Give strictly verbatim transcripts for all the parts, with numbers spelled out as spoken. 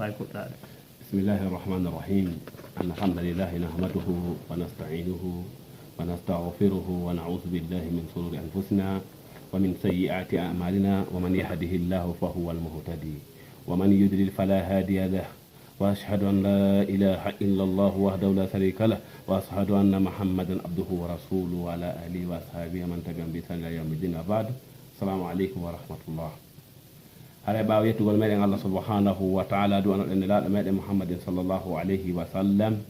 Ay kuɗɗaaɗo. بسم الله الرحمن الرحيم. إن الحمد لله نحمده ونستعينه ونستغفره ونعوذ بالله من شرور أنفسنا ومن سيئات أعمالنا، ومن يهده الله فهو المهتدي ومن يضلل فلا هادي له، وأشهد أن لا إله إلا الله وحده لا شريك له، وأشهد أن محمدا عبده ورسوله وعلى آله وأصحابه ومن تبعهم بإحسان إلى يوم الدين، وبعد. السلام عليكم ورحمة الله. Haray ɓaawo yettugol meɗen Allah subhanahu wa ta'ala, du'anoɗen nelaaɗo meɗen Muhammadin sallallahu alayhi wa sallam,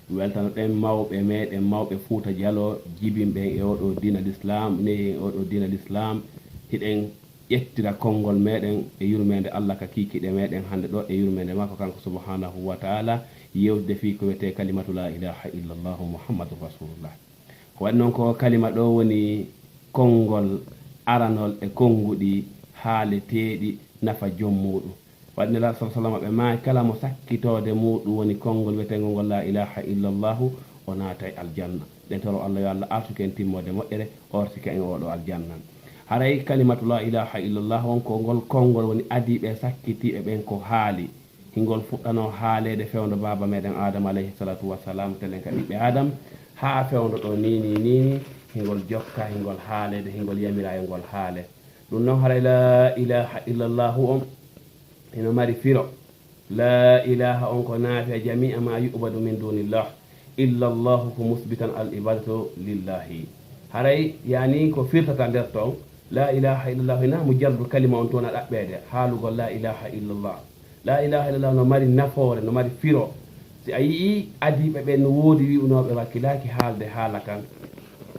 weltanoɗen mawɓe meɗen, mawɓe Fuuta Jalo, jibinɓe en e oɗo diina l'islam, ne e oɗo diina l'islam, hiɗen ƴettira konngol meɗen e yurmeende Allah ka kiikiiɗe meɗen hannde ɗo e yurmeende makko kanko subhanahu wa ta'ala, yewtude fii ko wiyetee kalimatu la ilaha illallahu Muhammadun Rasulullah. Ko waɗi noon ko kalima ɗo woni konngol aranol e konnguɗi haaleteeɗi nafa joom muuɗum. Waɗi Nelaaɗo sallallaahu alayhi wa sallam ɓe maaki kala mo sakkitoode muuɗum woni konngol wiyeteengol ngol laa ilaaha illallaahu, o naatay aljanna. Ɗen toro Allah yo Allah artuke en timmoode moƴƴere, ortike en oɗo aljanna. Haray kalimatu laa ilaaha illallaahu on ko ngol konngol woni adii ɓe sakkitiiɓe ɓen ko haali. Hingol fuɗɗanoo haaleede fewndo baaba meɗen Aadama alayhi salaatu wa salaam, telen ka ɓiɓɓe Aadam, haa fewndo ɗo nii, nii, nii, nii, hingol jokka, hingol haaleede, hingol yamiraa yo ngol haale. Ɗum noon haray laa ilaaha illallaahu on hino mari firo. Laa ilaaha on ko naafiya jamii'a maa yu'badu min duunillah, illallaahu ko musbitan al ibadatu lillaahi. Haray yaani ko firtata nder ton, laa ilaaha illallaahu hinaa mujarradu kalima on tun a ɗaɓɓeede, haalugol laa ilaaha illallaahu. Laa ilaaha illallah no mari nafoore, no mari firo. Si a yi'ii adiiɓe ɓen no woodi wi'unooɓe wakkilaaki haalde haala kan.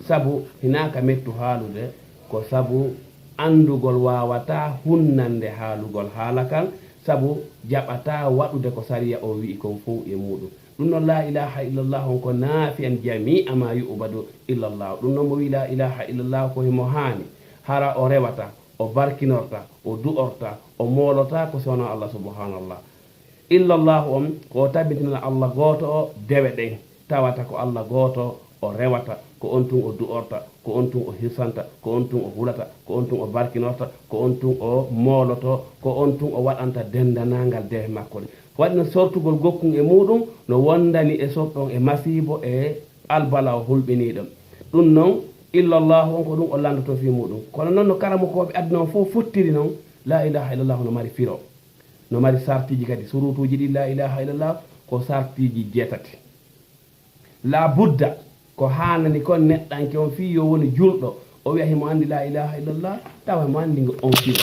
Sabu hinaa ka mettu haalude, ko sabu anndugol waawataa hunnande haalugol haala kan, sabu jaɓataa waɗude ko sariya on wi'i kon fow e muuɗum. Ɗum noon laa ilaaha illallah on ko naafiyan jamii'a maa yu'badu illallah. Ɗum noon mo wi'i laa ilaaha illallah ko himo haani, hara o rewata, o barkinorta, o du'orta, o moolotaako si wonaa Allah subhaanallah. Illallaahu on, ko o tabintina Allah gooto o dewe ɗen, tawata ko Allah gooto o rewata, ko on tun o du'orta, ko on tun o hirsanta, ko on tun o hulata, ko on tun o barkinorta, ko on tun o mooloto, ko on tun o waɗanta denndanangal dewe makko ɗen. Ko waɗi no sortugol gokkun e muuɗum no wondani e sorɗon e masiibo e albala o hulɓiniiɗo. Ɗum non, illallaahu on ko ɗum o lanndotoo fii muuɗum. Kono non no karamokooɓe aduna on fof fottiri non, laa ilaaha illallaahu no mari firo. No mari sartiiji kadi. Suruutuuji ɗi laa ilaaha illallah ko sartiiji jeetati. Laa budda ko haanani kon neɗɗanke on fii yo woni julɗo, o wi'a himo anndi laa ilaaha illallah, tawa himo anndi ngo on firo.